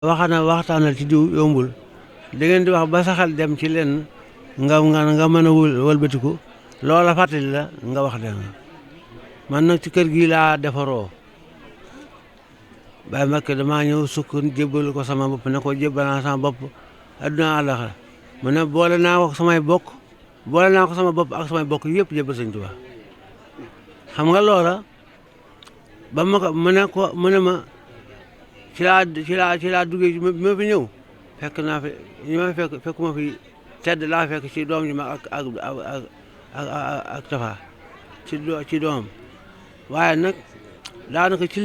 waxtaanal ci diw yombul da ngeen di wax ba saxal dem ci lenn nga mën a wëlbatiku loola fàttali la nga wax leen man nag ci kër gi laa defaroo Baye Mbacké damaa ñëw sukk jébbal ko sama bopp ne ko jébbal naa sama bopp adduna àllaxira mu ne boole naa ko samay bokk boole naa ko sama bopp ak samay bokk yëpp jébbal Sëñ Tuubaa xam nga loola ba ma ko mu ne ma ci laa duggee bi ma fi ñëw fekk naa fi ñi ma fekk ma fi tedd laa fekk ci doom ji ma ak Tafa ci doomam waaye nag daanaka ci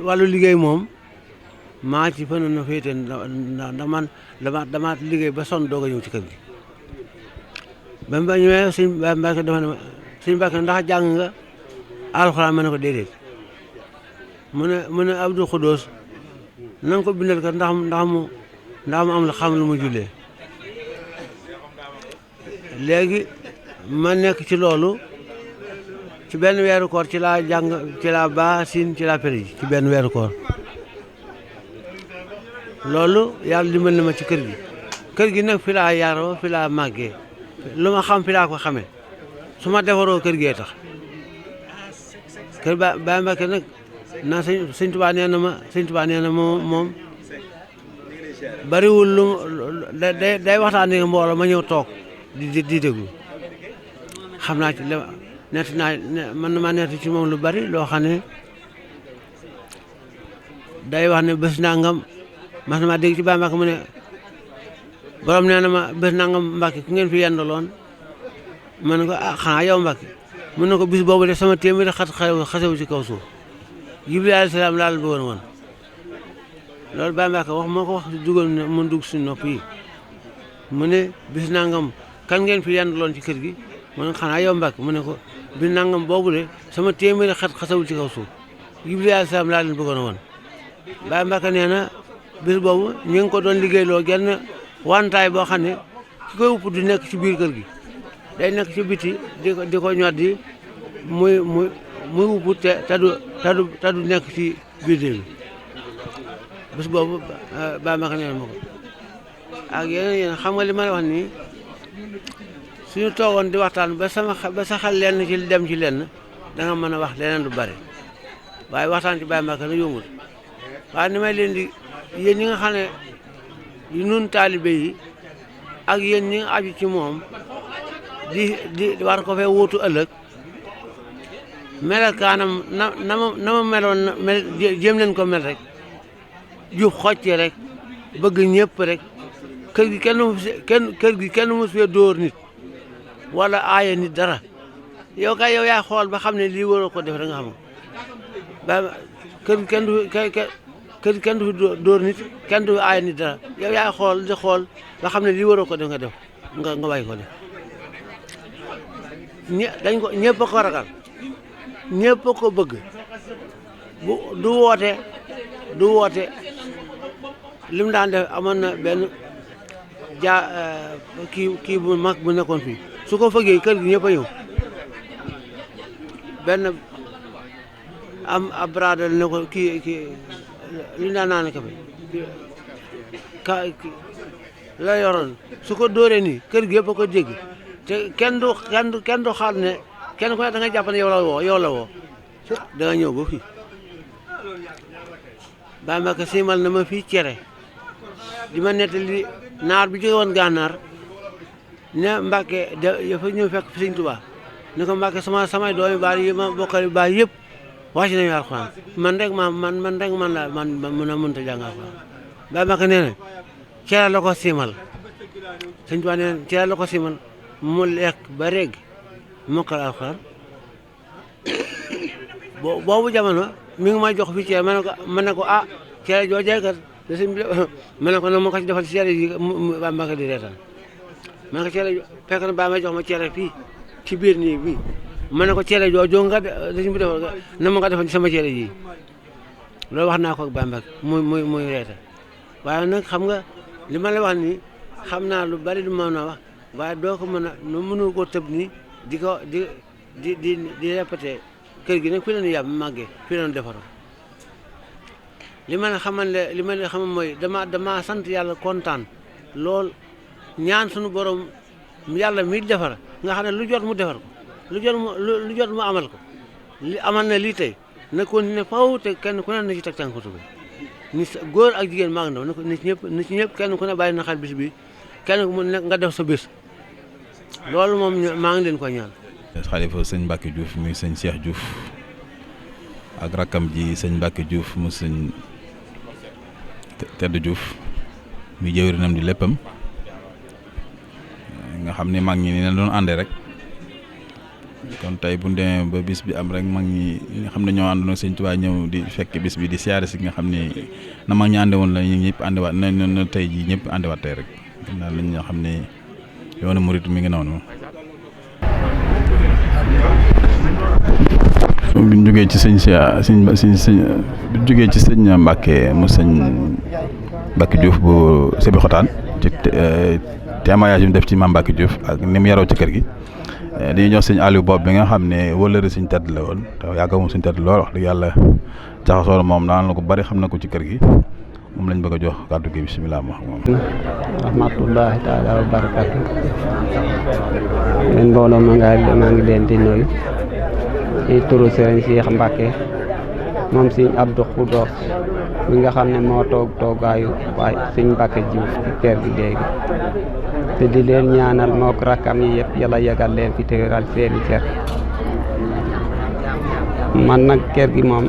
wàllu liggéey moom maa ci fën na féete ndax man dama liggéey ba sonn doog a ñëw ci kër gi ba mu ñëwee sëñ Mbàkke dafa ne ma sëñ Mbàkke ndax jàng nga alxuraan ma ne ko déedéet mu ne Abdou Khoudous na nga ko bindal ka ndax mu am la xam lu mu jullee léegi ma nekk ci loolu ci benn weeru koor ci laa jàng ci laa baa siin ci laa péri ci benn weeru koor loolu yàlla dimbal na ma ci kër gi nag fi laa yaroo fi laa màggee lu ma xam fi laa ko xamee su ma defaroo kër gee tax kër Baye Mbacké nag naa Sëñ Tuubaa nee na moom bariwul lu day waxtaanee mbooloo ma ñëw toog di déglu xam naa ci man na maa nett ci moom lu bari loo xam ne day wax ne bés nangam mas na maa dégg ci Baye Mbacké mu ne borom nee na ma bés nangam Mbacké ku ngeen fi yendaloon ma ne ko xanaa yow Mbacké mun na ko bis boobu de sama téeméeri xasewu ci kaw suuf Jibril alayhi salaam laal bëggoon woon loolu Baye Mbacké wax moo ko wax dugal ne mun dugg suñu nopp yi mu ne bis nangam kan ngeen fi yendaloon ci kër gi mu ne xanaa yow Mbacké mu ne ko bis nangam boobu de sama téeméeri xasewul ci kaw suuf Jibril alayhi salaam laa leen bëggoon woon Baye Mbacké nee na bis boobu ñu ngi ko doon liggéeyloo genn wantaay boo xam ne ki koy upp du nekk ci biir kër gi day nekk ci biti di ko ñoddi muy upp te du nekk ci biir bi bis boobu Baye Mbacké nee na ma ko ak yeneen xam nga li ma la wax nii suñu toogoon di waxtaan ba sa xel lenn ci dem ci lenn da nga mën a wax leneen lu bari waaye waxtaan ci Baye Mbacké na yombul waaye ni may leen di yéen ñi nga xam ne nun taalibe yi ak yéen ñi nga aju ci moom di war ko fee wuutu ëllëg melakaanam na ma meloon jéem leen ko mel rek jub xocce rek bëgg ñëpp rek kër gi kenn mu fee dóor nit wala aaye nit dara yow yaay xool ba xam ne lii waroo ko def rek nga xam ba kër gi kenn du fi dóor nit kenn du fi aaye nit dara yow yaay xool ba xam ne lii waroo ko def nga def nga bàyyi ko def ñëpp a ko ragal ñëpp a ko bëgg du woote lim daan def amoon na benn kii bu mag bu nekkoon fii su ko fëggee kër gi ñëpp a ñëw benn am ab bradal ne ko kii li daan naan kafe la yoroon su ko dóoree nii kër gi yëpp a ko dégg te kenn du xaar ne kenn ku ne da nga jàpp ne yow la woo da nga ñëw ba fii Baye Mbacké siimal na ma fii cere di ma nettali naar bi jóge woon gànnaar ne Mbacké dafa ñëw fekk fi Sëñ Tuubaa ne ko Mbacké samay doomi baay yi ma bokkali baay yëpp wàcc nañu alxuraan man rek man mënta jàng alxuraan Baye Mbacké nee na cere la ko siimal Sëñ Tuubaa nee na cere la ko siimal mu lekk ba reg mokkal alxuraan boobu jamono mi ngi may jox fii cere ma ne ko cere joo jaykat da sëñ bi ma ne ko nag ma ko ci defal cere yi Baye Mbacké di reetaan ma ne ko cere fekk na Baye may jox ma cere fii ci biir nii bii ma ne ko cere joo nga da sëñ bi defal na ma nga defal ci sama cere yi loolu wax naa ko ak Baye Mbacké muy reetaan waaye nag xam nga li ma la wax nii xam naa lu bari lu ma mën a wax waaye doo ko mën a nu mënu ko tëb nii di répété kër gi nag fi la ñu yàbb màggee fi la ñu defaroo li ma leen xamal mooy dama sant yàlla kontaan lool ñaan sunu borom yàlla mi defar nga xam ne lu jot mu defar ko lu jot mu amal ko li amal na lii tey na continuer faw te kenn ku ne na ci teg tànk tubéy ni góor ak jigéen maa ngi ndaw na ko nit ñëpp kenn ku ne bàyyi na xel bis bi kenn ku mu nekk nga def sa bés loolu moom maa ngi leen ko ñaan. xalifa sëñ Mbacke Diouf muy sëñ Cheikh Diouf ak rakkam ji sëñ Mbacke Diouf mu sëñ Tedd Diouf muy jëwrinam di léppam nga xam ne mag ñi ni leen doon àndee rek kon tey bu ñu demee ba bis bi am rek mag ñi nga xam ne ñoo àndoon ak sëñ Tuubaa ñëw di fekk bis bi di siyaare si nga xam ne na mag ñi ànde woon la ñu ñëpp àndewaat na tey ji ñëpp àndewaat tey rek daal lañ nga xam ne yoonu murit mi ngi noonu. bi ñu jógee ci sëñ bi ñu jógee ci sëñ Mbacke mu sëñ Mbacke Diouf bu Sébi Xotaan ci témoignage yi mu def ci Mame Mbacke Diouf ak ni mu yaroo ci kër gi dañuy jox sëñ Aliou Bob bi nga xam ne wëllëre sëñ Tedd la woon te yàgg moom sëñ Tedd lool wax dëgg yàlla jaxasoo moom daan la ko bari xam na ko ci kër gi moom lañ bëgg a jox kàddu gi bisimilah moom. rahmatullahi taala wa barakatu leen mbooloo maa ngi leen di nuyu ci turu Serigne Cheikh Mbacke moom Serigne Abdou Khoudoss mi nga xam ne moo toogaayu waaye Serigne Mbacke Diouf ci kër gi léegi te di leen ñaanal mook rakkam yi yëpp yàlla yegal leen fi te wéral seeni cër man nag kër gi moom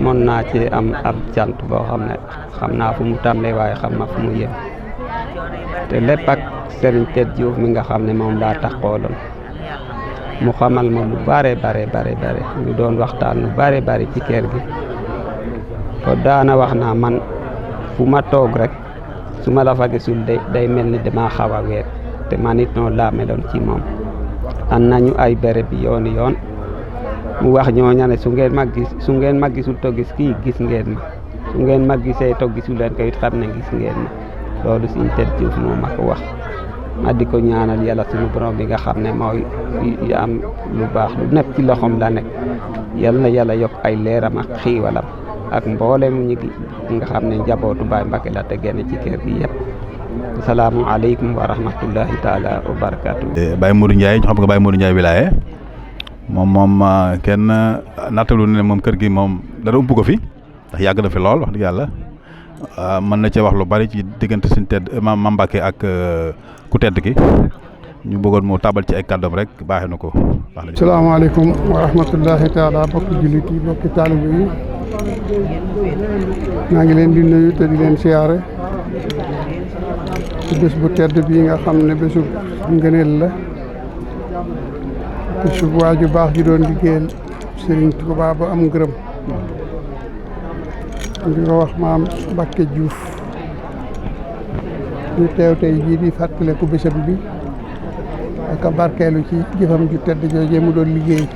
mën naa ci am ab cant boo xam ne xam naa fu mu tàmbalee waaye xam na fu mu yem te lépp ak Serigne Tedd Diouf mi nga xam ne moom laa taxooloon mu xamal ma lu bare ñu doon waxtaan lu bare ci kër gi ko daana wax naa man fu ma toog rek su ma la fa gisul day mel ni dama xaw a weet te man it noonu laa meloon ci moom an nañu ay béréb bi yoon mu wax ñooña ne su ngeen ma gisul to gis kii gis ngeen ma su ngeen ma gisee to gisul leen ko it xam ne gis ngeen ma loolu Serigne Tedd Diouf moo ma ko wax ma di ko ñaanal yàlla suñu borom bi nga xam ne mooy am lu baax lu nekk ci loxoom la nekk yal na yàlla yokk ay leeram ak xiiwalam ak mboolem ñi nga xam ne njabootu Baye Mbacke la te génn ci kër gi yëpp asalaamualeykum wa rahmatullahi taala wa barakatu. Baye Modou Ndiaye ñu xam nga Baye Modou Ndiaye wilaaye moom kenn nattalu ne moom kër gi moom dara ump ko fi ndax yàgg na fi lool wax dëgg yàlla mën na cee wax lu bari ci diggante suñu tedd Mame Mbacke ak ku tedd ki ñu bëggoon mu tabal ci ay kàddoom rek baaxee na ko. salaamaaleykum wa rahmatullahi taala bokki jullit yi bokki taalibe yi maa ngi leen di nuyu te di leen siyaare ci bés bu tedd bii nga xam ne bésu ngëneel la bésu waaju baax ji doon liggéeyal Serigne Touba ba am ngërëm di ko wax Mame Mbacke Diouf ñu teew tey jii di fàttaliku bésam bi ak a barkeelu ci jëfam ju tedd joojee mu doon liggéey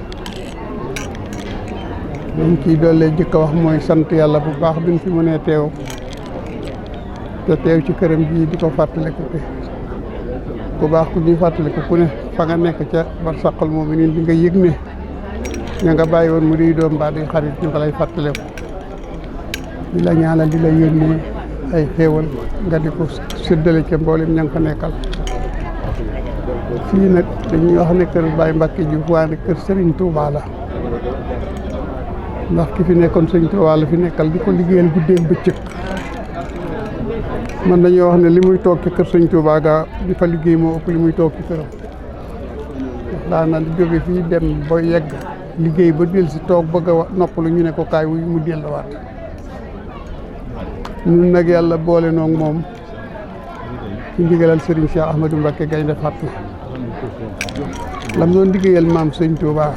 liñ ciy dollee jëkk a wax mooy sant yàlla bu baax biñ fi mënee teew te teew ci këram jii di ko fàttaliku te ku baax ku ñuy fàttaliku ku ne fa nga nekk ca bar saqal moom nii di nga yëg ne ña nga bàyyi woon mu di doom mbaa di xarit ñu ko lay fàttaliku di la ñaanal di la yónnee ay xéewal nga di ko séddale ca mboolem ña nga fa nekkal fii nag dañuy wax ne kër Baye Mbacke Diouf waaye kër Serigne Touba la ndax ki fi nekkoon Serigne Touba la fi nekkal di ko liggéeyal guddeeg bëccëg man dañuy wax ne li muy toog ci kër Serigne Touba ga di fa liggéey moo ëpp li muy toog ci këram ndax daana jóge fii dem ba yegg liggéey ba del si toog bëgg a noppalu ñu ne ko kaay wuy mu delluwaat ñun nag yàlla boole noog moom ci ndigalal Serigne Cheikh Ahmadou Mbacke Gaynde Fatma lam doon liggéeyal maam Serigne Touba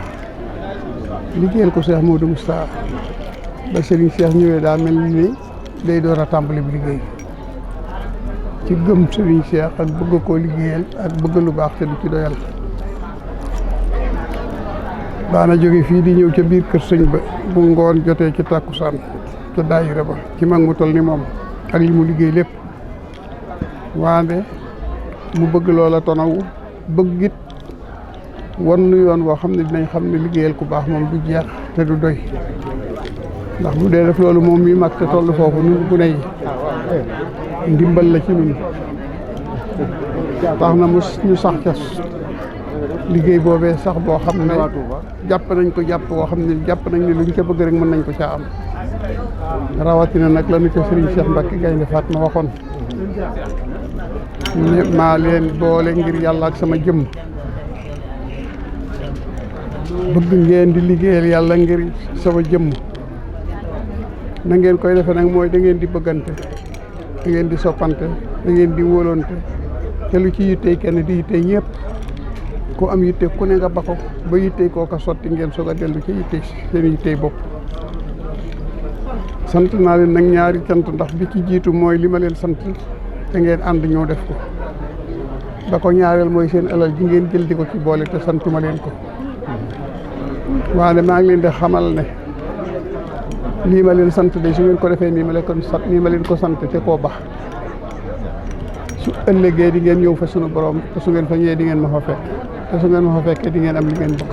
liggéeyal ko Cheikh Modou Moustapha ba Serigne Cheikh ñëwee daa mel ni day door a tàmbali bi liggéey ci gëm Serigne Cheikh ak bëgg koo liggéeyal ak bëgg lu baax te du ci doyal daana jóge fii di ñëw ca biir kër sëñ ba bu ngoon jotee ci tàkkusaan ca daayira ba ci mag mu toll ni moom ak li mu liggéey lépp waande mu bëgg loola tonawu bëgg it wan nu yoon woo xam ne dinañ xam ne liggéeyal ku baax moom du jeex te du doy ndax bu dee def loolu moom mi mag te toll foofu nun gune yi ndimbal la ci nun tax na ñu sax ca liggéey boobee sax boo xam ne jàpp nañ ko jàpp boo xam ne jàpp nañ ne luñ ca bëgg rek mën nañ ko caa am rawatina nag la nu ca Serigne Cheikh Mbacke Gaynde Fatma waxoon ne maa leen boole ngir yàlla ak sama jëmm bëgg ngeen di liggéeyal yàlla ngir sama jëmm na ngeen koy defee nag mooy da ngeen di bëggante da ngeen di soppante da ngeen di wóolonte te lu ci yittey kenn di yittey ñëpp ku am yitte ku ne nga ba ko ba yittey kooka sotti ngeen soog a dellu ci yittey seen yittey bopp sant naa leen nag ñaari cant ndax bi ci jiitu mooy li ma leen sant te ngeen ànd ñoo def ko ba ko ñaareel mooy seen alal ji ngeen jël di ko ci boole te santuma leen ko waaye maa ngi leen di xamal ne lii ma leen sant de su ngeen ko defee nii ma leen ko sant te koo bax su ëllëgee di ngeen ñëw fa sunu borom te su ngeen fa ñëwee di ngeen ma fa fekk te su ngeen ma fa fekkee di ngeen am li ngeen bëgg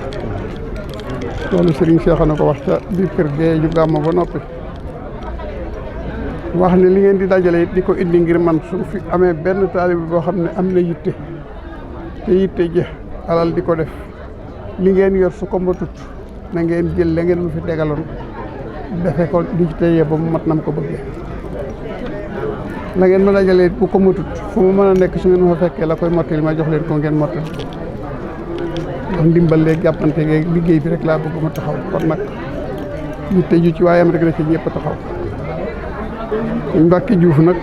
loolu Serigne Cheikh na ko wax ca biir kër gee ju gàmmo ba noppi wax ne li ngeen di dajale it di ko indi ngir man su fi amee benn taalibe boo xam ne am na yitte te yitte je alal di ko def li ngeen yor su ko matut na ngeen jël la ngeen mu fi tegaloon defe ko di ci téye ba mu mat nam ko bëggee la ngeen ma dajalee bu ko matut fu mu mën a nekk su ngeen ma fa fekkee la koy mottali ma jox leen ko ngeen mottali ndax ndimbal léegi jàppante geeg liggéey bi rek laa bëgg ma taxaw kon nag yitte ju ci waayam rek la ci ñëpp a taxaw Mbacke Diouf nag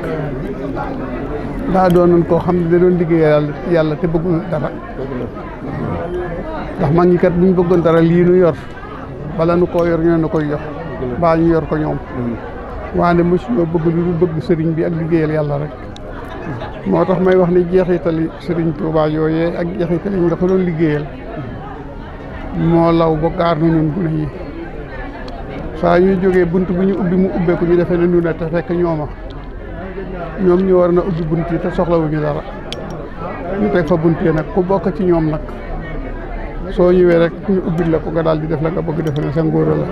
daa doonoon koo xam ne da doon liggéey yàlla te bëggul dara ndax mag ñi kat buñ bëggoon dara lii nu yor bala nu koo yor ñoo na koy jox baa ñu yor ko ñoom waane mosuñoo bëgg lu bëgg sëriñ bi ak liggéeyal yàlla rek moo tax may wax ne jeexitali sëriñ Touba yooyee ak jeexitali ñu dafa doon liggéeyal moo law ba gaar na ñun gune yi saa ñuy jógee bunt bu ñu ubbi mu ubbeeku ñu defee ne nu ne te fekk ñoom ñu war na ubbi bunt yi te soxlawuñu dara ñu teg fa bunt yi nag ku bokk ci ñoom nag soo ñëwee rek ñu ubbil la ko nga daal di def la nga bëgg defe ne sa ngóora la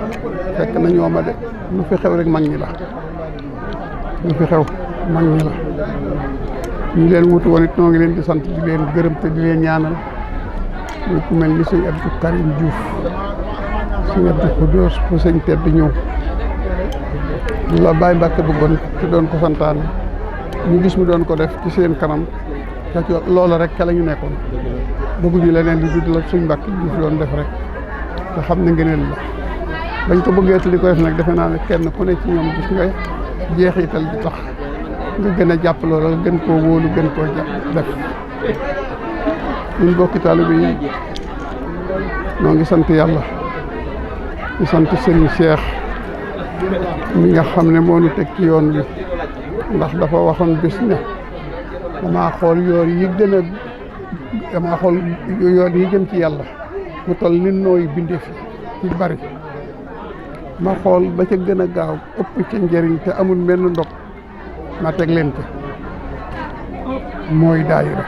fekk na ñooma de lu fi xew rek mag ñi la lu fi xew mag ñi la ñu leen wutu woon it noo ngi leen di sant di leen gërëm te di leen ñaanal ñu ku mel ni sëñ Abdou Karim Diouf sëñ Abdou Khoudoss fu sëñ tedd ñëw la Baye Mbacke bëggoon te doon ko santaane ñu gis mu doon ko def ci seen kanam te loolu rek ca la ñu nekkoon bëgguñu leneen li dul la suñ Mbacke Diouf doon def rek te xam ne ngëneel la bañ ko bëggee te li ko def nag defe naa ne kenn ku ne ci ñoom gis nga jeexital di tax nga gën a jàpp loola nga gën koo wóolu gën koo jàpp def ñun bokki taalibe yi noo ngi sant yàlla di sant Serigne Cheikh mi nga xam ne moo nu teg ci yoon wi ndax dafa waxoon bis ne damaa xool yoon yi jëm ci yàlla mu toll ni nooy bindee fi ci bari ma xool ba ca gën a gaaw ëpp ca njëriñ te amul benn ndog ma teg leen ko mooy daayira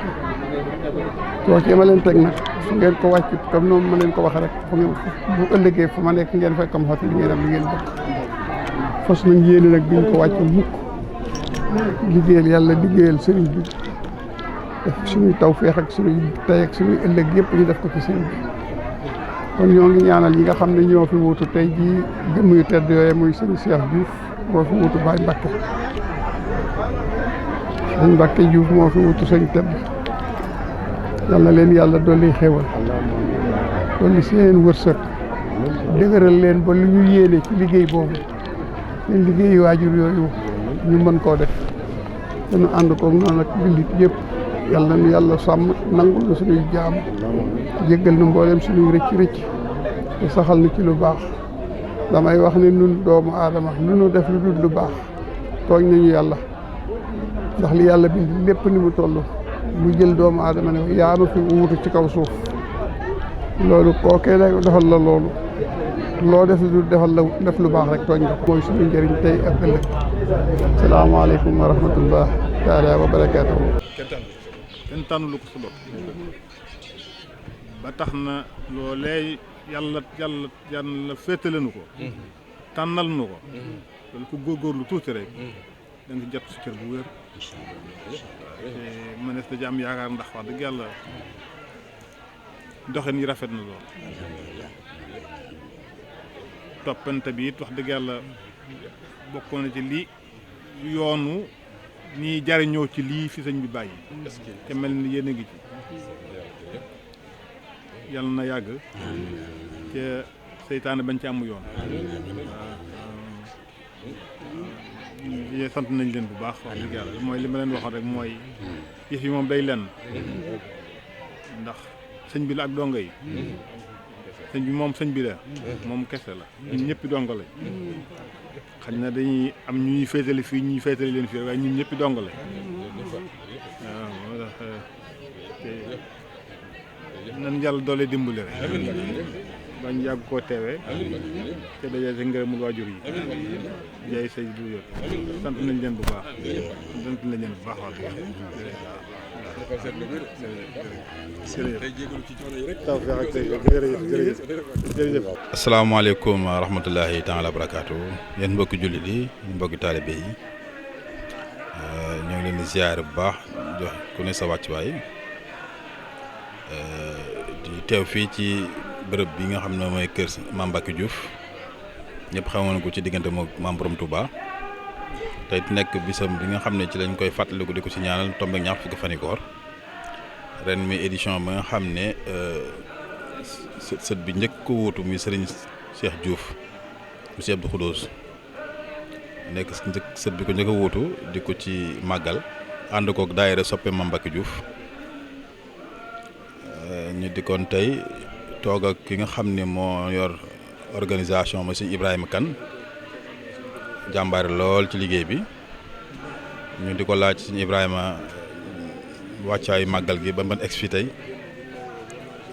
soo ci ma leen teg nag su ngeen ko wàccut comme noonu ma leen ko waxee rek fu ngeen bu ëllëgee fu ma nekk ngeen fekk am xotti li ngeen am li ngeen bëgg fas nañ yéene nag duñ ko wàcc mukk liggéeyal yàlla liggéeyal sëriñ bi def suñuy tawfeex ak suñuy tey ak suñuy ëllëg yëpp ñu def ko ci sëriñ bi kon ñoo ngi ñaanal ñi nga xam ne ñoo fi wutu tey jii jëmm yu tedd yooyu muy sëriñ Cheikh Diouf moo fi wutu Baye Mbacke sëñ Mbacke Diouf moo fi wutu sëñ tedd yàlla leen yàlla dolli xéwal dolli seen wërsëg dëgëral leen ba lu ñu yéene ci liggéey boobu leen liggéeyu waajur yooyu ñu mën koo def dañu ànd koog noonu ak jullit yëpp yàlla nu yàlla sàmm nangul na suñuy jaam jéggal nu mboolem suñuy rëcc te saxal nu ci lu baax damay wax ne nun doomu aadama lu nu def lu dul lu baax tooñ nañu yàlla ndax li yàlla bind lépp ni mu toll mu jël doomu aadama ne yaa ma fi wuutu ci kaw suuf loolu kookee la defal la loolu loo def lu defal la def lu baax rek tooñ nga ko mooy suñu njëriñ tey ak ëllëg salaamaaleykum wa rahmatullah taala wa barakaatuhu kenn tànnulu ko sa bopp ba tax na loolee yàlla féetalenu ko tànnal nu ko kon ku góorgóorlu tuuti rek da nga jot si cër bu wér te mënees na ci am yaakaar ndax wax dëgg yàlla doxin yi rafet na lool toppante bi it wax dëgg yàlla bokkoon na ci lii yoonu nii jariñoo ci lii fi sëñ bi bàyyi te mel ni yéen a ngi ci yàlla na yàgg te seytaane bañ ci am yoon waaw sant nañ leen bu baax wax dëgg yàlla mooy li ma leen waxoon rek mooy yëf yi moom day lenn ndax sëñ bi la ak dongo yi sëñ bi moom sëñ bi la moom kese la ñun ñëpp dongo lañ xañ na dañuy am ñuy féetali fii ñuy féetali leen fii waaye ñun ñëpp dongo lañ waaw moo tax nan yàlla doole dimbali rek bañ yàgg koo teewee te dajee si ngërëmul waajur yi jaay say du yot sant nañ leen bu baax sant nañ leen bu baax wax asalaamaaleykum wa rahmatullahi taala wa barakaatu yéen mbokki jullit yi mbokki taalibe yi ñoo ngi leen di ziyaare bu baax jox ku ne sa wàccuwaay di teew fii ci bërëb bi nga xam ne mooy kër Mame Mbacke Diouf ñëpp xamoon ko ci diggante moom Maam Borom Touba tey nekk bisam bi nga xam ne ci lañ koy fàttaliku di ko ci ñaanal tombe ñaar fukki fan koor ren mi édition ba nga xam ne sët bi njëkk ko wuutu muy Serigne Cheikh Diouf monsieur Abdou Khoudous nekk sët bi ko njëkk a wuutu di ko ci màggal ànd koog daayira soppe Mame Mbacke Diouf ñu dikkoon tey toog ak ki nga xam ne moo yor organisation ma si Ibrahima Kane jàmbaare lool ci liggéey bi ñu di ko laaj si Ibrahima wàccaayu màggal gi ba man egsi fi tey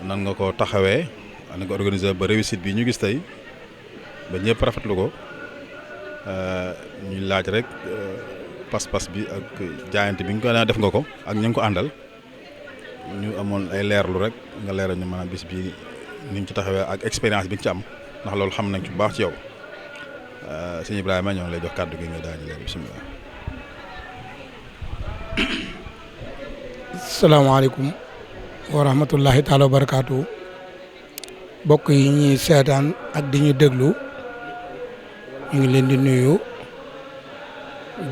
nan nga ko taxawee nan nga organisé ba réussite bi ñu gis tey ba ñëpp rafetlu ko ñu laaj rek pas-pas bi ak jaayante bi nga ko def nga ko ak ñu ngi ko àndal ñu amoon ay leerlu rek nga leeral ñu maanaam bis bi ni ñu ci taxawee ak expérience bi nga ci am ndax loolu xam nañ ci bu baax ci yow sëñ Ibrahima ñoo ngi lay jox kàddu gi nga daal di leen bisimilah. salaamaaleykum wa rahmatullahi taala wa barakaatu bokk yi ñuy seetaan ak di ñu déglu ñu ngi leen di nuyu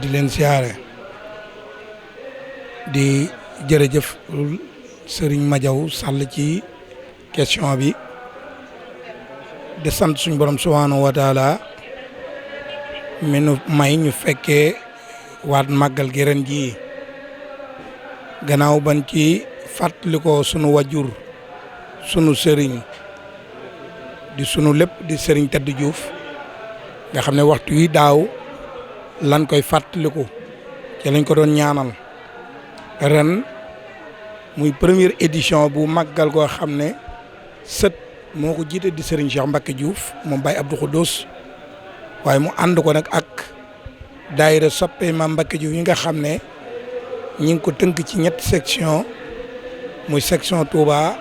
di leen siyaare di jërëjëf Serigne Madiaw Sall ci question bi di sant suñu borom subhaanahu wa taala mi nu may ñu fekkee waat màggal gi ren jii gannaaw ban ci fàttalikoo sunu wajur sunu sëriñ di sunu lépp di sëriñ Tedd Diouf nga xam ne waxtu wi daaw lan koy fàttaliku ci lañ ko doon ñaanal ren muy première édition bu màggal goo xam ne sët moo ko jiite di sëriñ Cheikh Mbacke Diouf moom Baye Abdou Khoudous waaye mu ànd ko nag ak daayira soppe Mame Mbacke Diouf yi nga xam ne ñi ngi ko tënk ci ñetti section muy section Touba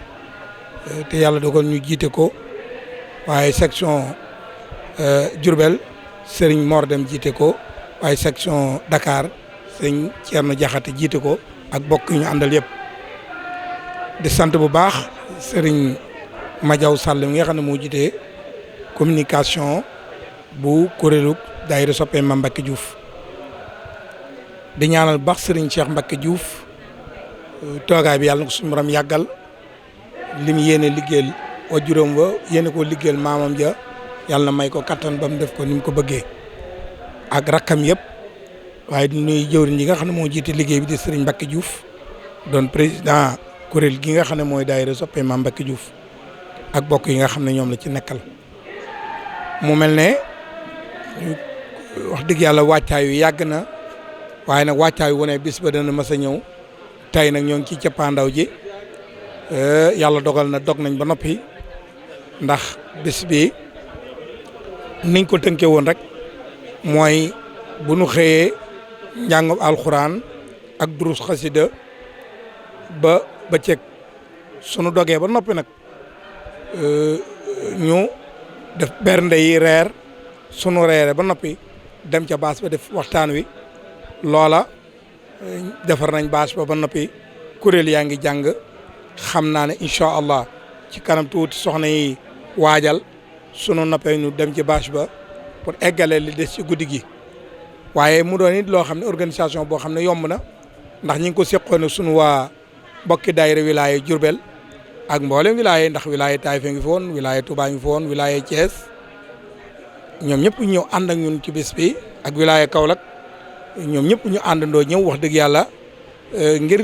te yàlla dogal ñu jiite ko waaye section Diourbel Serigne Mor Dem jiite ko waaye section Dakar Serigne Thierno Diakhaté jiite ko ak bokk ñu àndal yëpp di sant bu baax Serigne Madiaw Sall mi nga xam ne moo jiite communication bu kuréelu daayira soppe Mame Mbacke Diouf di ñaanal baax Serigne Cheikh Mbacke Diouf toogaay bi yàlla na ko suñu borom yàggal lim yéene liggéeyal wajuram wa yéene ko liggéeyal maamam ja yàlla na may ko kattan ba mu def ko ni mu ko bëggee ak rakkam yëpp waaye di nuyu jëwriñ yi nga xam ne moo jiite liggéey bi di Serigne Mbacke Diouf doon président kuréel gi nga xam ne mooy daayira soppe Mame Mbacke Diouf ak bokk yi nga xam ne ñoom la ci nekkal mu mel ne wax dëgg yàlla wàccaay yu yàgg na waaye nag wàccaay wu ne bis ba dana mas a ñëw tey nag ñoo ngi ci cappaandaw ji yàlla dogal na dog nañ ba noppi ndax bis bi niñ ko tënkee woon rek mooy bu nu xëyee njàngum alxuraan ak durus xasida ba bëccëg sunu dogee ba noppi nag ñu def bernde yi reer sunu reere ba noppi dem ca baas ba def waxtaan wi loola defar nañ baas ba noppi kuréel yaa ngi jàng xam naa ne incha allah ci kanam tuuti soxna yi waajal sunu noppee ñu dem ci bâche ba pour eggale li des ci guddi gi waaye mu doon it loo xam ne organisation boo xam ne yomb na ndax ñi ngi ko seqoon sunu waa mbokki daayira wilaya Diourbel ak mboolem wilaya ndax wilaya Taïf ngi fi woon wilaya Touba ngi fi woon wilaya Thiès ñoom ñëpp ñëw ànd ak ñun ci bis bi ak wilaya Kaolack ñoom ñëpp ñu àndandoo ñëw wax dëgg yàlla ngir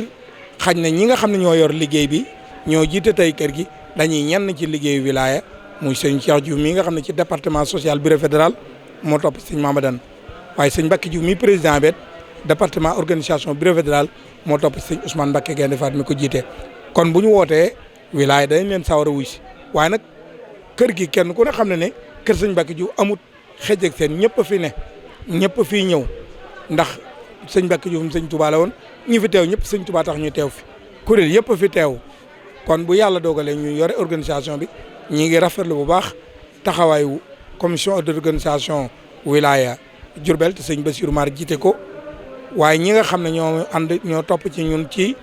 xañ na ñi nga xam ne ñoo yor liggéey bi ñoo jiite tey kër gi dañuy ñenn ci liggéeyu wilaya muy sëñ Cheikh Diouf mii nga xam ne ci département social bureau fédéral moo topp sëñ Mamadane waaye sëñ Mbacke Diouf mii président bet département organisation bureau fédéral moo topp sëñ Ousmane Mbacke Gaynde Fatma mi ko jiite kon bu ñu wootee wilaya dañ leen sawar a wuy si waaye nag kër gi kenn ku ne xam ne ne kër sëñ Mbacke Diouf amut xëj ak seen ñëpp a fi ne ñëpp a fii ñëw ndax sëñ Mbacke Diouf sëñ Touba la woon ñi fi teew ñëpp sëñ Touba tax ñu teew fi kuréel yëpp a fi teew kon bu yàlla dogalee ñu yore organisation bi ñi ngi rafetlu bu baax taxawaayu commission d'organisation wilaya Diourbel te sëñ Bassirou Mar jiite ko waaye ñi nga xam ne ñoo topp ci ñun ci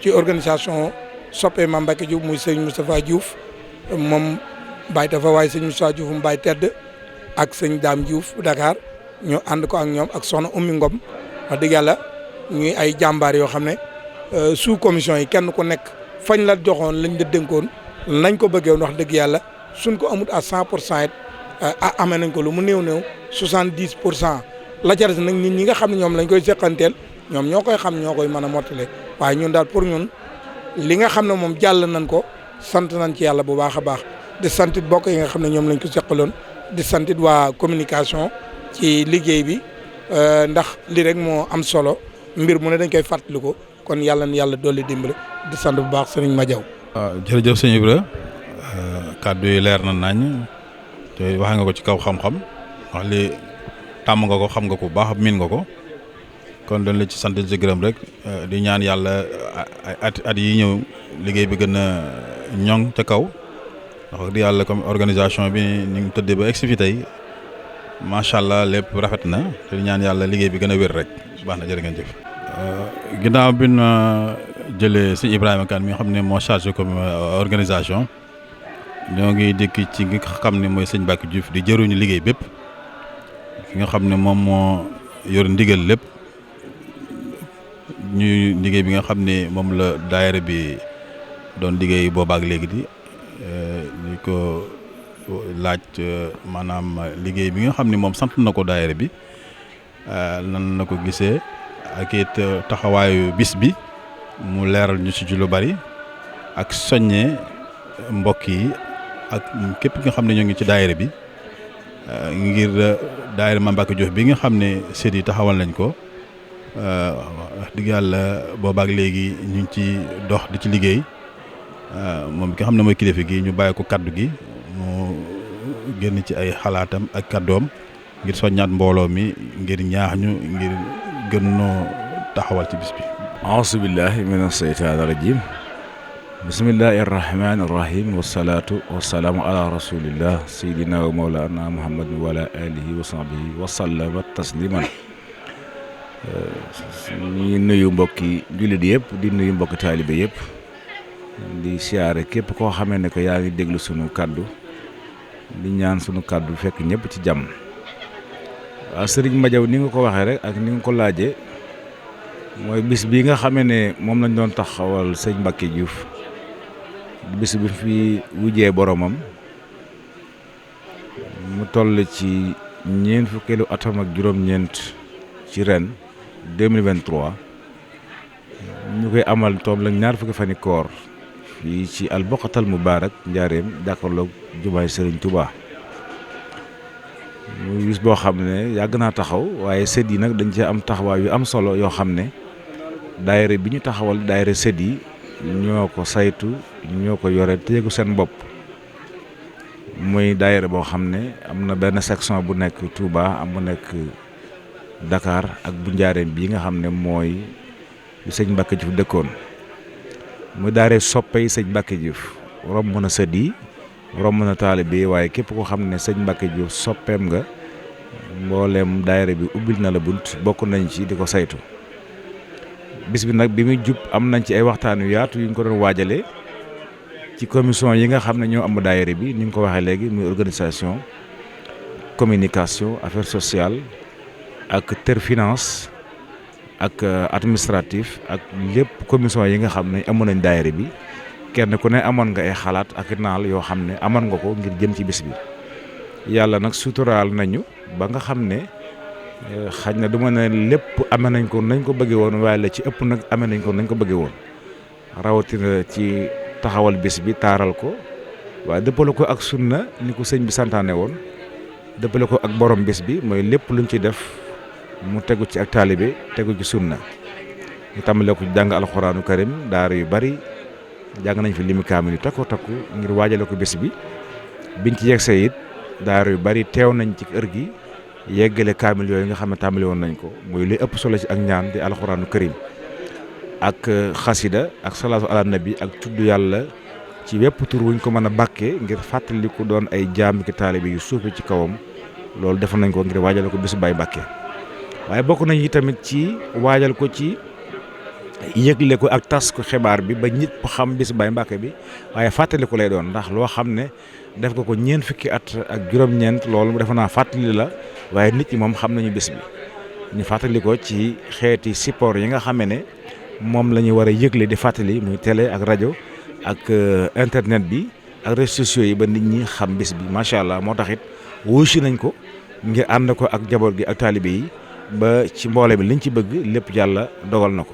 ci organisation soppe Mame Mbacke Diouf muy sëñ Moustapha Diouf moom Baye Tafa waaye sëñ Moustapha Diouf mu Baye Tedd ak sëñ Dame Diouf Dakar ñu ànd ko ak ñoom ak soxna Oumy Ngom wax dëgg yàlla ñuy ay jàmbaar yoo xam ne sous commission yi kenn ku nekk fañ la joxoon lañ la dénkoon nañ ko bëggee wax dëgg yàlla suñ ko amut à 100% it amee nañ ko lu mu néew 70% la ca des nag nit ñi nga xam ne ñoom lañ koy seqanteel ñoom ñoo koy xam ñoo koy mën a mottale waaye ñun daal pour ñun li nga xam ne moom jàll nañ ko sant nañ ci yàlla bu baax a baax di santit bokk yi nga xam ne ñoom lañ ko seqaloon di santit waa communication ci liggéey bi ndax li rek moo am solo mbir mu ne dañ koy fàttaliku kon yàlla na yàlla dolli dimbali di sant bu baax sëriñ Madiaw. waaw jërëjëf sëñ Ibra kàddu yi leer na nañ te wax nga ko ci kaw xam-xam wax li tàmm nga ko xam nga ko bu baax miin nga ko kon dañ la ci sant ci gërëm rek di ñaan yàlla at yi ñëw liggéey bi gën a ñoŋ ca kaw wax di yàlla comme organisation bi ni ngi tëddee ba egsi fi tey macha allah lépp rafet na te di ñaan yàlla liggéey bi gën a wér rek baax na jërë ngeen jëf. ginnaaw bi ñu jëlee sëñ Ibrahima Kane mi nga xam ne moo chargé comme organisation ñoo ngi dikk ci nga xam ne mooy sëñ Mbacke Diouf di jëruñu liggéey bépp ki nga xam ne moom moo yor ndigal lépp ñuy liggéey bi nga xam ne moom la daayira bi doon liggéey boobaak léegi di ñu ko laaj maanaam liggéey bi nga xam ne moom sant na ko daayira bi nan na ko gisee ak it taxawaayu bis bi mu leeral ñu ci lu bari ak soññee mbokk yi ak képp nga xam ne ñoo ngi ci daayira bi ngir daayira Mame Mbacke Diouf bi nga xam ne sët yi taxawal nañ ko wax dëgg yàlla boobaak léegi ñu ngi ci dox di ci liggéey moom ki nga xam ne mooy kilifa gi ñu bàyyi ko kaddu gi mu génn ci ay xalaatam ak kaddoom ngir soññaat mbooloo mi ngir ñaax ñu ngir gën noo taxawal ci bis bi. auzu billahi mina seytaani rajim bismillahi arrahmani irrahim wasalaatu wasalaamu ala rasulillah sayidina wa mawlana muhammadin wa ala alihi wa sahbihi wa sallama tasliman ñu nuyu mbokki jullit yëpp di nuyu mbokki taalibe yëpp di siyaare képp koo xamee ne ko yaa ngi déglu sunu kaddu di ñaan sunu kaddu fekk ñëpp ci jàmm. waaw sëriñ Madiaw ni nga ko waxee rek ak ni nga ko laajee mooy bis bi nga xamee ne moom lañ doon taxawal sëñ Mbacke Diouf bis bi fi wujjee boromam mu toll ci ñeent fukkeelu atam ak juróom-ñeent ci ren 2023 ñu koy amal toom la ñaar fukki fani koor fii ci alboqatal mubaarak njaareem jàkkaarloog jumaay Sëriñ Touba. muy bis boo xam ne yàgg naa taxaw waaye sët yi nag dañ cee am taxawaay yu am solo yoo xam ne daayira bi ñu taxawal daayira sët yi ñoo ko saytu ñoo ko yore téegu seen bopp muy daayira boo xam ne am na benn section bu nekk Touba am bu nekk Dakar ak bu njaareem bii nga xam ne mooy bi sëñ Mbacke Diouf dëkkoon muy daayira soppey sëñ Mbacke Diouf romb na sët yi romb na taalibe yi waaye képp koo xam ne sëñ Mbacke Diouf soppeem nga mbooleem daayira bi ubbil na la bunt bokk nañ ci di ko saytu. bis bi nag bi muy jub am nañ ci ay waxtaan yu yaatu yu ñu ko doon waajalee ci commission yi nga xam ne ñoo am daayira bi ni ñu ko waxee léegi muy organisation communication affaires sociales ak finance ak administratif ak lépp commission yi nga xam ne amoon nañ daayira bi kenn ku ne amoon nga ay xalaat ak naal yoo xam ne amoon nga ko ngir jëm ci bis bi. yàlla nag suturaal nañu ba nga xam ne xaj na du ma ne lépp amee nañ ko nañ ko bëggee woon waaye la ci ëpp nag amee nañ ko nañ ko bëggee woon rawatina ci taxawal bis bi taaral ko waaye dëppale ko ak sunna ni ko sëñ bi santaane woon dëppale ko ak borom bis bi mooy lépp luñ ci def mu tegu ci ak taalibe tegu ci sunna ñu tàmbale ko jàng alxuraanu karim daara yu bari jàng nañ fi limi kaamil yu takku ngir waajale ko bis bi biñ ci yegsee it daara yu bari teew nañ ci kër gi yeggale kaamil yooyu nga xam ne tàmbali woon nañ ko muy li ëpp solo ci ak ñaan di alxuraanu karim ak xasida ak salaatu ala nabi ak tudd yàlla ci wépp tur wuñ ko mën a bàkkee ngir fàttaliku doon ay jaam ki taalibe yu suufe ci kawam loolu defoon nañ ko ngir waajal ko bisu Baye Mbàkke waaye bokk nañ tamit ci waajal ko ci yëgle ko ak tas ko xibaar bi ba ñëpp xam bisu Baye Mbàkke bi waaye fàttaliku lay doon ndax loo xam ne def ko ñeent fukki at ak juróom-ñeent loolu defe naa fàttali la waaye nit ñi moom xam nañu bis bi ñu fàttali ko ci xeeti support yi nga xam ne moom la ñu war a yëgle di fàttali muy télé ak rajo ak internet bi ak réseaux sociaux yi ba nit ñi xam bis bi macha allah moo tax it wuusi nañ ko ngir ànd ko ak jaboot gi ak taalibe yi ba ci mboole bi liñ ci bëgg lépp yàlla dogal na ko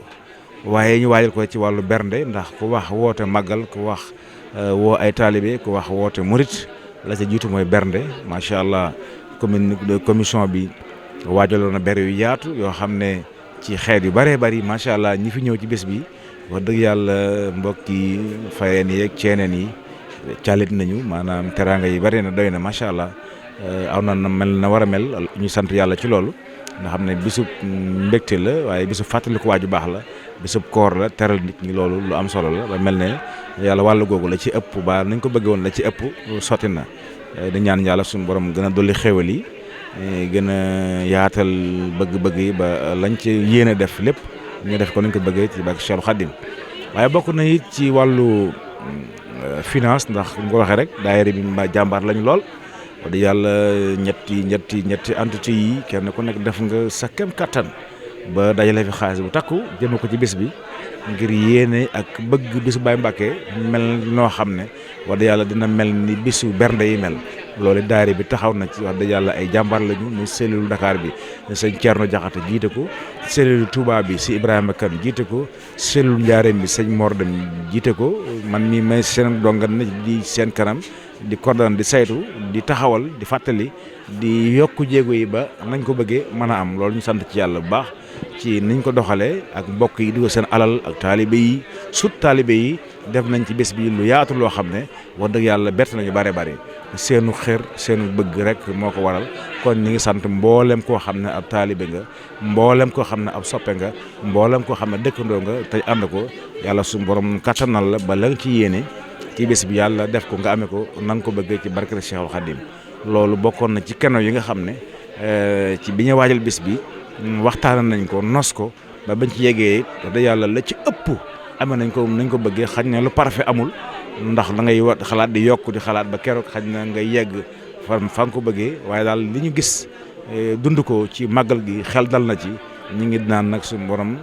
waaye ñu waajal ko ci wàllu bernde ndax ku wax woote màggal ku wax woo ay taalibe ku wax woote murit la ca jiitu mooy bernde macha allah commission bi waajaloon na bere yu yaatu yoo xam ne ci xeet yu bëree bëri macha allah ñi fi ñëw ci bés bi wax dëgg yàlla mbokki fayeen yi ak ceeneen yi caalit nañu maanaam teraanga yi bëri na doy na macha allah aw na mel na war a mel ñu sant yàlla ci loolu nga xam ne bisub mbégte la waaye bisub fàttaliku waaju baax la bisub koor la teral nit ñi loolu lu am solo la ba mel ne yàlla wàllu googu la ci ëpp ba nañ ko bëggee woon la ci ëpp sotti na di ñaan yàlla suñu borom gën a dolli xéwal yi gën a yaatal bëgg-bëgg yi ba lañ ci yéene def lépp ñu def ko nañ ko bëggee ci barke Cheikh Khadim waaye bokk na it ci wàllu finance ndax ñu ko waxee rek daayira bi ma jàmbaar lañu lool wax dëgg yàlla ñetti entité yi kenn ku nekk def nga sa kem kattan ba dajale fi xaalis bu takku jëme ko ci bis bi ngir yéene ak bëgg bisu Baye Mbàkke mel noo xam ne wax dëgg yàlla dina mel ni bisu bernde yi mel loolu daayira bi taxaw na ci wax dëgg yàlla ay jàmbaar lañu muy cellule Dakar bi sëñ Thierno Diakhaté jiite ko cellule Touba bi si Ibrahima Kane jiite ko cellule Ndiarème bi sëñ Mor Dem jiite ko man mii may seen dongan na di seen kanam di coordonné di saytu di taxawal di fàttali di yokk jéego yi ba nañ ko bëggee mën a am loolu ñu sant ci yàlla bu baax ci niñ ko doxalee ak mbokk yi di ko seen alal ak taalibe yi sut taalibe yi def nañ ci bés bi lu yaatu loo xam ne wax dëgg yàlla bett nañu bare bare seenu xër seenu bëgg rek moo ko waral kon ñi ngi sant mboolem koo xam ne ab taalibe nga mboolem koo xam ne ab soppe nga mboolem koo xam ne dëkkandoo nga te ànd ko yàlla suñu borom kattanal la ba la nga ci yéene ci bés bi yàlla def ko nga amee ko na nga ko bëggee ci barke Cheikhul Khadim loolu bokkoon na ci keno yi nga xam ne ci bi ñu waajal bés bi waxtaan nañ ko nos ko ba bañ ci yeggee wax dëgg yàlla la ci ëpp amee nañ ko bëggee xañ na lu parfait amul ndax da ngay xalaat di yokk di xalaat ba keroog xañ na nga yegg fa nga ko bëggee waaye daal li ñu gis dund ko ci màggal gi xel dal na ci ñu ngi naan nag suñu borom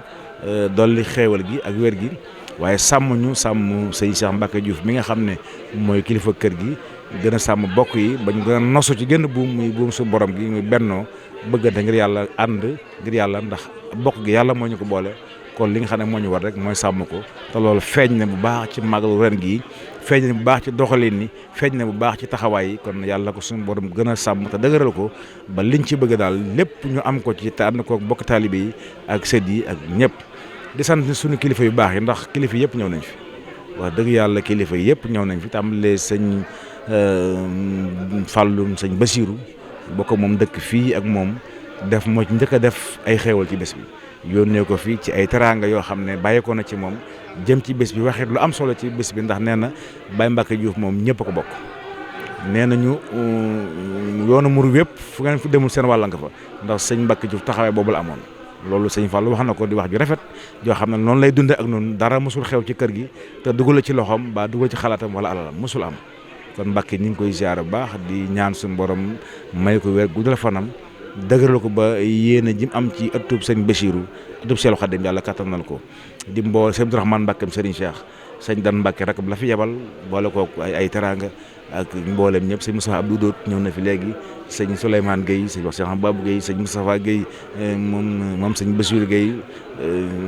dolli xéewal gi ak wér gi waaye sàmm sëñ Cheikh Mbacke Diouf mi nga xam ne mooy kilifa kër gi gën a sàmm bokk yi bañ gën a nosu ci gën buum muy buum su borom gi muy bennoo bëggante ngir yàlla ànd ngir yàlla ndax bokk gi yàlla moo ñu ko boole kon li nga xam ne moo ñu war rek mooy sàmm ko te loolu feeñ na bu baax ci màggalu ren gii feeñ na bu baax ci doxalin ni feeñ na bu baax ci taxawaay yi kon yàlla ko suñu borom gën a sàmm te dëgëral ko ba liñ ci bëgg daal lépp ñu am ko ci te ànd ko bokk taalibe yi ak sët yi ak ñëpp di sant suñu kilifa yu baax yi ndax kilifa yëpp ñëw nañ fi wax dëgg yàlla kilifa yëpp ñëw nañ fi tàmbalee sëñ Fallum sëñ Basiru bokk moom dëkk fii ak moom def moo ci njëkk a def ay xéewal ci bés bi yónnee ko fii ci ay teraanga yoo xam ne bàyyeekoo na ci moom jëm ci bés bi waxit lu am solo ci bés bi ndax nee na Baye Mbacke Diouf moom ñëpp ko bokk nee nañu yoonu muru wépp fu ngeen fi demul seen wàll nga fa ndax sëñ Mbacke Diouf taxawee boobu la amoon loolu sëñ Fallou wax na ko di wax ju rafet joo xam ne noonu lay dundee ak noonu dara mosul xew ci kër gi te dugal ci loxoom ba dugal ci xalaatam wala alalam mosul am kon Mbacke ñu ngi koy ziar bu baax di ñaan suñu borom may ko wér guddal fanam dëgëral ko ba yéene jim am ci ëttub sëñ Bachirou ëttub Seexul Xadim yàlla kattanal ko di mbool sëñ Abdourahmane Mbackeem Serigne Cheikh sëñ Dan Mbacke rek la fi yebal boole ko ay teraanga ak mboolem ñëpp sëñ Moussa Abdou Doot ñëw na fi léegi sëñ Souleymane Gueye sëñ wax Cheikh Babou Gueye sëñ Moustapha Gueye moom sëñ Bassirou Gueye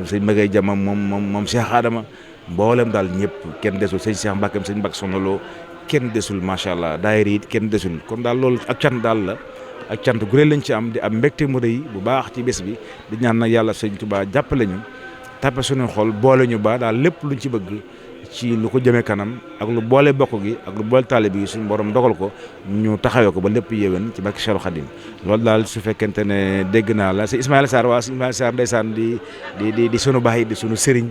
sëñ Magay Jama moom Cheikh Adama mboolem daal ñëpp kenn desul sëñ Cheikh Mbackeem sëñ Mbacke Sonalo kenn desul macha allah daayira it kenn desul kon daal loolu ak cant daal la ak cant gu rëy lañ ci am di am mbégte mu rëy bu baax ci bés bi di ñaan nag yàlla sëñ Touba jàppale ñu tàppe suñu xol boole ñu ba daal lépp luñ ci bëgg ci lu ko jëmee kanam ak lu boole bokk gi ak lu boole taalibe gi suñu borom dogal ko ñu taxawee ko ba lépp yéwén ci barke Cheikhul Khadim loolu daal su fekkente ne dégg naa la si Ismaïla Sarr waa si Ismaïla Sarr ndeysaan di sunu baay di sunu sëriñ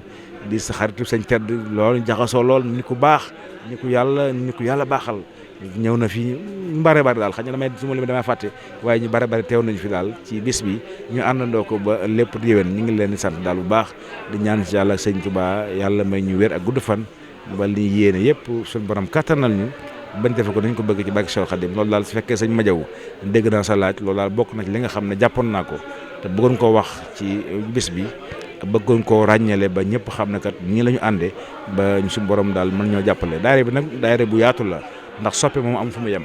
di sa xaritu sañ tedd loolu jaxasoo lool ni ku baax ni ku yàlla baaxal ñëw na fi ñu bare daal xëy na su ma limee damay fàtte waaye ñu bare teew nañu fi daal ci bis bi ñu àndandoo ko ba lépp yéwén ñu ngi leen di sant daal bu baax di ñaan ci yàlla sëñ Touba yàlla may ñu wér ak gudd fan ba li yéene yëpp suñu borom kattanal ñu bañ defe ko dañ ko bëgg ci barke Cheikh Khadim loolu daal su fekkee sëñ Madiaw dégg naa sa laaj loolu daal bokk na ci li nga xam ne jàppoon naa ko te bëggoon koo wax ci bis bi bëggoon koo ràññale ba ñëpp xam ne kat ñii la ñu àndee ba suñu borom daal mën ñoo jàppale daayira bi nag daayira bu yaatu la ndax soppe moom am fu mu yem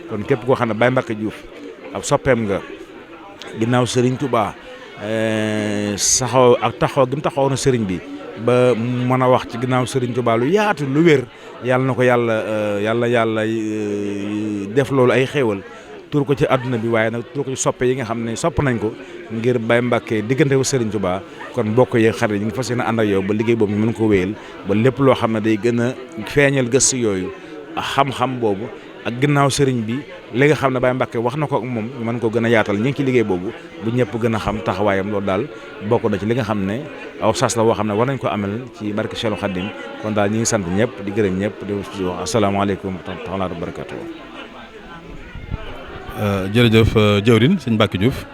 kon képp koo xam ne Baye Mbacke Diouf ab soppeem nga ginnaaw Serigne Touba saxaw ak taxaw gi mu taxawoon na Serigne bi ba mën a wax ci ginnaaw Serigne Touba lu yaatu lu wér yàlla na ko yàlla def loolu ay xéewal tur ko ci àdduna bi waaye nag tur ko ci soppe yi nga xam ne sopp nañ ko ngir Baye Mbacke diggante wu Serigne Touba kon mbokk yeeg xarit yi ngi fas yéene ànd ak yow ba liggéey boobu ñu mën ko wéyal ba lépp loo xam ne day gën a feeñal gëstu yooyu xam-xam boobu ak ginnaaw sëriñ bi li nga xam ne Baye Mbacke wax na ko ak moom ñu mën ko gën a yaatal ñu ngi ci liggéey boobu bu ñëpp gën a xam taxawaayam loolu daal bokk na ci li nga xam ne aw sas la woo xam ne war nañ ko amal ci barke Cheikhul Khadim kon daal ñu ngi sant ñëpp di gërëm ñëpp di wax asalaamaaleykum wa rahmatullaahi wa barakaatuh. jërëjëf jëwrin sëñ Mbacke Diouf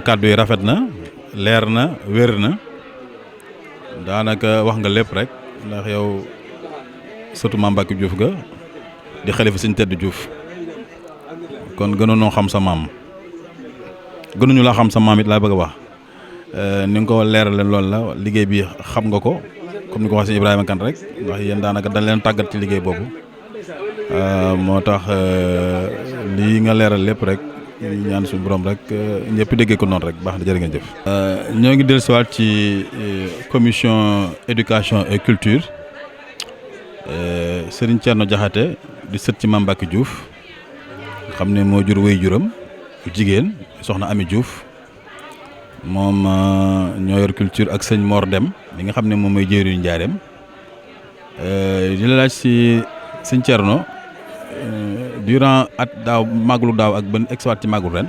kàddu yi rafet na leer na wér na daanaka wax nga lépp rek ndax yow surtout maam Mbacke Diouf ga di xalifa sëñ Tedd Diouf kon gënoonoo xam sa maam gënuñu laa xam sa maam it laa bëgg a wax ni nga ko leerale loolu la liggéey bi xam nga ko comme ni ko wax sëñ Ibrahima Kane rek ndax yéen daanaka dañ leen tàggat ci liggéey boobu moo tax lii nga leeral lépp rek ñaan suñu borom rek ñëpp déggee ko noonu rek baax na jërë ngeen jëf. ñoo ngi dellusiwaat ci commission éducation et culture. Serigne Thierno Diakhaté di sët ci Mame Mbacke Diouf xam ne moo jur wéy juram jigéen soxna Ami Diouf moom ñoo yor culture ak sëñ Mor Dem mi nga xam ne moom mooy jëriñu Njaareem di la laaj si sëñ Thierno durant at daaw màggalu daaw ak ban exwaat ci màggalu ren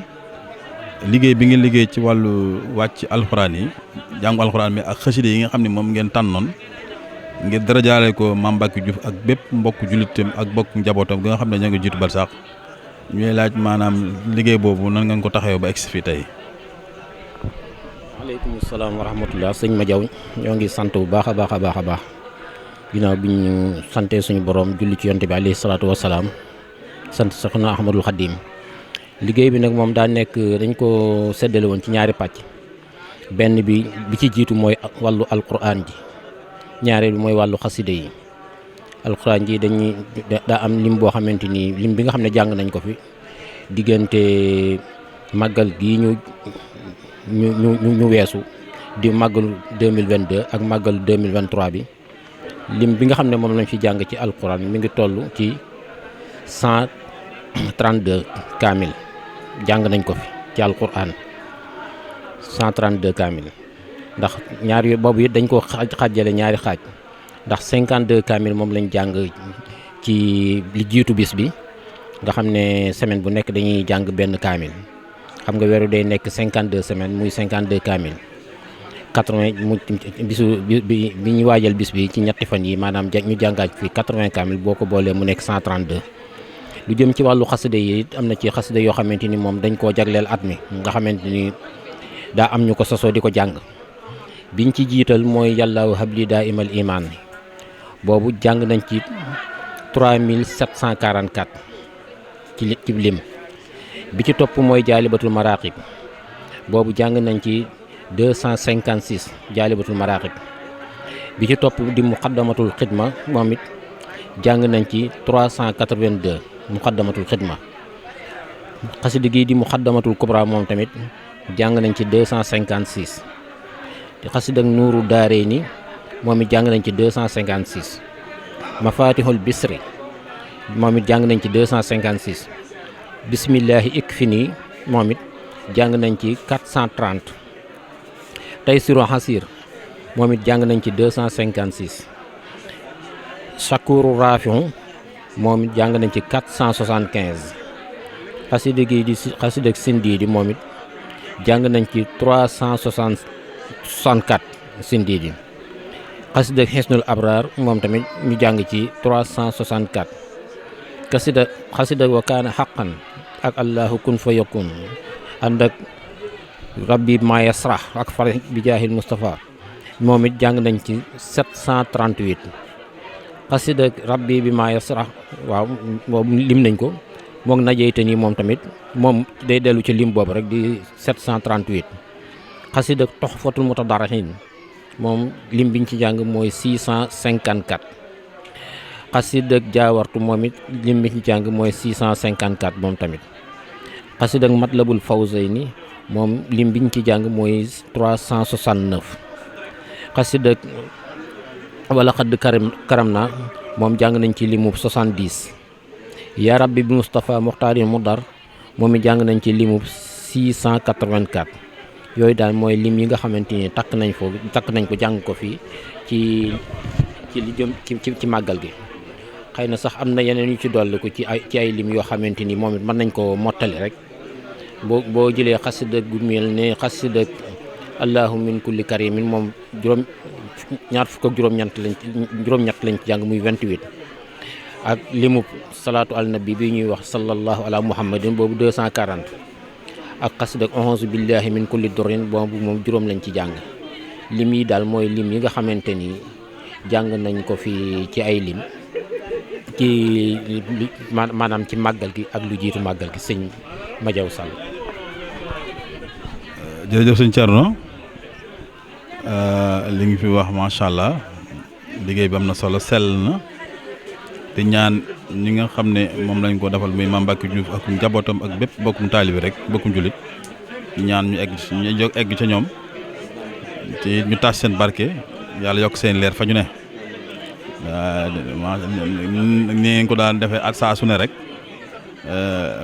liggéey bi ngeen liggéey ci wàllu wàcc alxuraan yi jàngu alxuraan mi ak xasida yi nga xam ne moom ngeen tànnoon ngir darajaale ko Mame Mbacke Diouf ak bépp mbokk jullitam ak mbokk njabootam gi nga xam ne ñoo ngi jiitu bal sax ñuy laaj maanaam liggéey boobu nan ngeen ko taxawee ba egsi fii tey. waaleykum salaam wa rahmatulah sëñ Madiaw ñoo ngi sant bu baax a baax ginnaaw bi ñu santee suñu borom julli ci yonte bi alayhi salaatu wa salaam sant Soxna Ahmadul Xadim liggéey bi nag moom daa nekk dañ ko séddale woon ci ñaari pàcc benn bi ci jiitu mooy wàllu alquran ji. ñaareel bi mooy wàllu xaside yi alxuraan ji dañuy daa am lim boo xamante ni lim bi nga xam ne jàng nañ ko fi diggante màggal gii ñu weesu di màggalu 2022 ak màggalu 2023 bi lim bi nga xam ne moom lañ fi jàng ci alxuraan mi ngi toll ci 132 kaamil jàng nañ ko fi ci alxuraan 132 kaamil ndax ñaar yu boobu it dañ ko xaajale ñaari xaaj ndax 52 kaamil moom lañ jàng ci li jiitu bis bi nga xam ne semaine bu nekk dañuy jàng benn kaamil xam nga weeru day nekk 52 semaines muy 52 kaamil 80 mu bisu bi ñu waajal bis bi ci ñetti fan yi maanaam ñu jàngaat fi 80 kaamil boo ko boolee mu nekk 132 lu jëm ci wàllu xasida yi it am na ci xasida yoo xamante ni moom dañ koo jagleel at mi nga xamante ni daa am ñu ko sosoo di ko jàng biñ ci jiital mooy yàllaahu habli daa imal iman boobu jàng nañ ci 3744 ci lim bi ci topp mooy jaalibatul maraqib boobu jàng nañ ci 256 jaalibatul maraqib bi ci topp di muqaddamatul xidma moom it jàng nañ ci 382 muqaddamatul xidma xasida gi di muqaddamatul kubra moom tamit jàng nañ ci 256 te xasida ak nuuru daaree ni moom it jàng nañ ci 256 mafatihul bisri moom it jàng nañ ci 256 bismillahi ikfini moom it jàng nañ ci 430 taysiru hasir moom it jàng nañ ci 256 shakuru rafiu moom it jàng nañ ci 475 xasida gi di xasida ak sindi di moom it jàng nañ ci 364 sindi di xasida ak xisnul abrar moom tamit ñu jàng ci 364 xasida wa kaana xaqan ak allahu kun fa yakun ànd ak rabbi ma yasrah ak farih bi jaahil Mustafa moom it jàng nañ ci 738 xasida rabbi bi ma yasrah waaw moom lim nañ ko moom najeyte nii moom tamit moom day dellu ci lim boobu rek di 738 xasida toxfatul mutadarrihin moom lim biñ ci jàng mooy 654 xasida jaawartu moom it lim biñ ci jàng mooy 654 moom tamit xasida matlabul fawzayni moom lim biñ ci jàng mooy 369 xasida wala xadd karam na moom jàng nañ ci limu 70 yaa rabbi bi Mustafa muxtaarin mudar moom it jàng nañ ci limu 684 yooyu daal mooy lim yi nga xamante ni takk nañ ko jàng ko fii ci li jëm ci màggal gi xëy na sax am na yeneen yu ci dolli ko ci ay lim yoo xamante ni moom it mën nañ ko mottali rek boo jëlee xasida gu mel ne xasida allahu min kulli karimin moom juróom-ñett lañ ci jàng muy 28 ak limu salaatu al nabi bi ñuy wax sallallahu ala muhammadin boobu 240 ak xasida auzu billahi min kulli durrin boobu moom juróom lañ ci jàng lim yi daal mooy lim yi nga xamante ni jàng nañ ko fi ci ay lim ci maanaam ci màggal gi ak lu jiitu màggal gi sëñ Madiaw Sall. jërëjëf sëñ Thierno li ngi fi wax macha allah liggéey bi am na solo sell na te ñaan ñi nga xam ne moom lañ ko defal muy Mame Mbacke Diouf ak njabootam ak bépp bokkum taalibi rek bokkum jullit ñaan ñu egg ca ñoom te ñu taas seen barke yàlla yokk seen leer fa ñu ne ni ngeen ko daan defee at saa su ne rek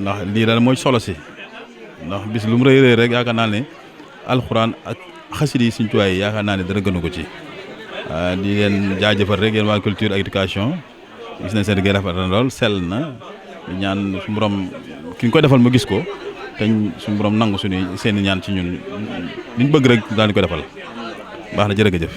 ndax lii daal mooy solo si ndax bis lu mu rëy rëy rek yaakaar naa ne alxuraan ak xasida yi Sëñ Tuubaa yi yaakaar naa ne dara gënu ko ci di leen jaajëfal rek yéen waa culture ak éducation gis nañ seen liggéey rafet na lool sell na ñaan su borom ki ñu koy defal mu gis ko te suñu borom nangu suñu seen ñaan ci ñun liñ bëgg rek daal di ko defal baax na jërëjëf.